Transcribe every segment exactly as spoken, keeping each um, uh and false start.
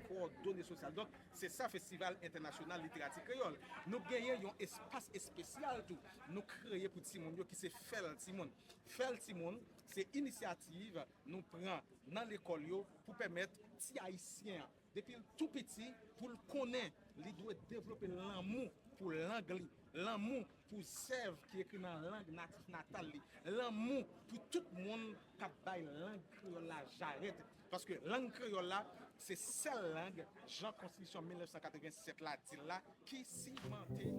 Kowòdone sosyal. Donk, se sa Festival Entènasyonal Literati Kreyòl. Nou genyen yon espas espesyal tou. Nou kreye pou timoun yo ki se Fèl Timoun. Fèl Timoun, se inisyativ nou pran nan lekòl yo pou pèmèt ti Ayisyen an, depi l tou piti, pou l konnen li dwe devlope lanmou pou lang li, lanmou pou zèv ki ekri nan lang natif natal li, lanmou pou tout moun k ap bay lang kreyòl la jarèt. Paske lang kreyòl la, se sèl lang, jan Konstitisyon mil nèf san katrevennsèt la di l la, ki simante yon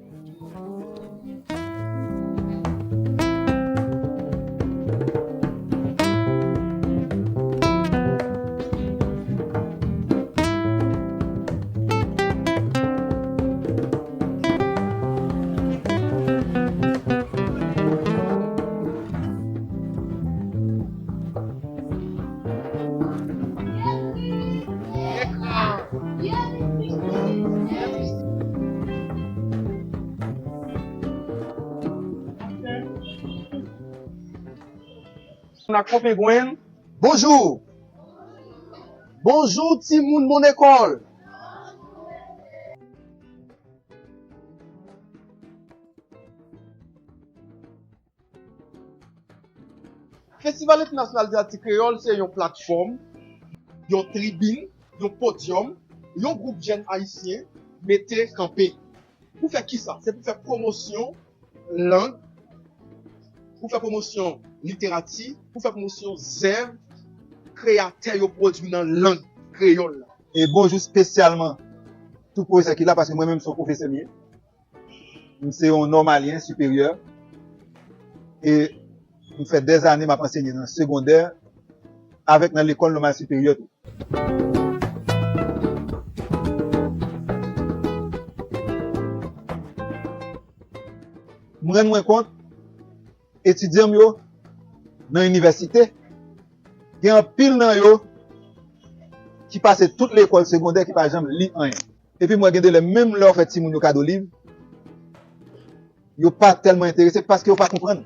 Moun ak fo pengwen. Bonjou. Bonjou, timoun, bon lekòl. Festival Entènasyonal Literati Kreyòl se yon platfòm, yon tribin, yon podyòm, yon gwoup jèn ayisyen mete kanpe. Pou fè kisa? Se pou fè pwomosyon lang, pou fè pwomosyon literati, pou fè pwomosyon zèv kreyatè yo pwodui nan lang kreyòl la. E bonjou espesyalman tout pwofesè ki la, paske mwen menm se yon pwofesè m ye. M se yon nòmalyen siperyè. E m fè dèzane m ap ansenye nan segondè avèk nan lekòl nòmal siperyè tou. M rann mwen kont, etidyan m yo nan inivèsite, gen anpil nan yo ki pase tout lekòl segondè ki pa janm li anyen. Epi m wè gen de lè, menm lè w fè timoun yo kado liv, yo pa tèlman enterese paske yo pa konprann.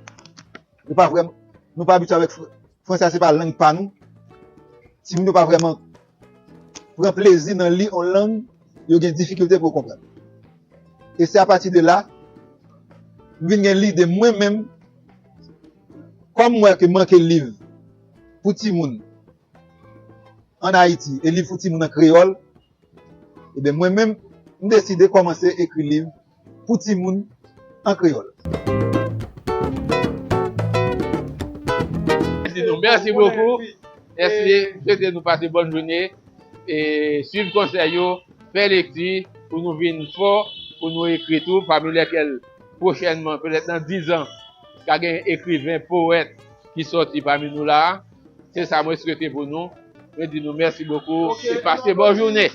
Yo pa vrèman, nou pa abitye avèk fr-, franse a se pa lang pa nou. Timoun yo pa vrèman pran plezi nan li yon lang, yo gen difikilte pou yo konprann. E se apati de la, m vin gen lide mwen menm, kòm m wè ke manke liv pou timoun ann Ayiti e liv pou timoun an kreyòl, ebyen, mwen menm, m deside kòmanse ekri liv pou timoun an kreyòl. Di nou mèsi bokou. Mèsi, swete nou pase bòn jounen. E swiv konsèy yo, fè lekti pou nou vin fò, pou nou ekri tou, pami lèkèl pwochènman, petèt nan diz an, ka gen ekriven, powèt ki sòti pami nou la a. Se sa mwen swete pou nou. Mwen di nou mèsi bokou e pase bòn jounen.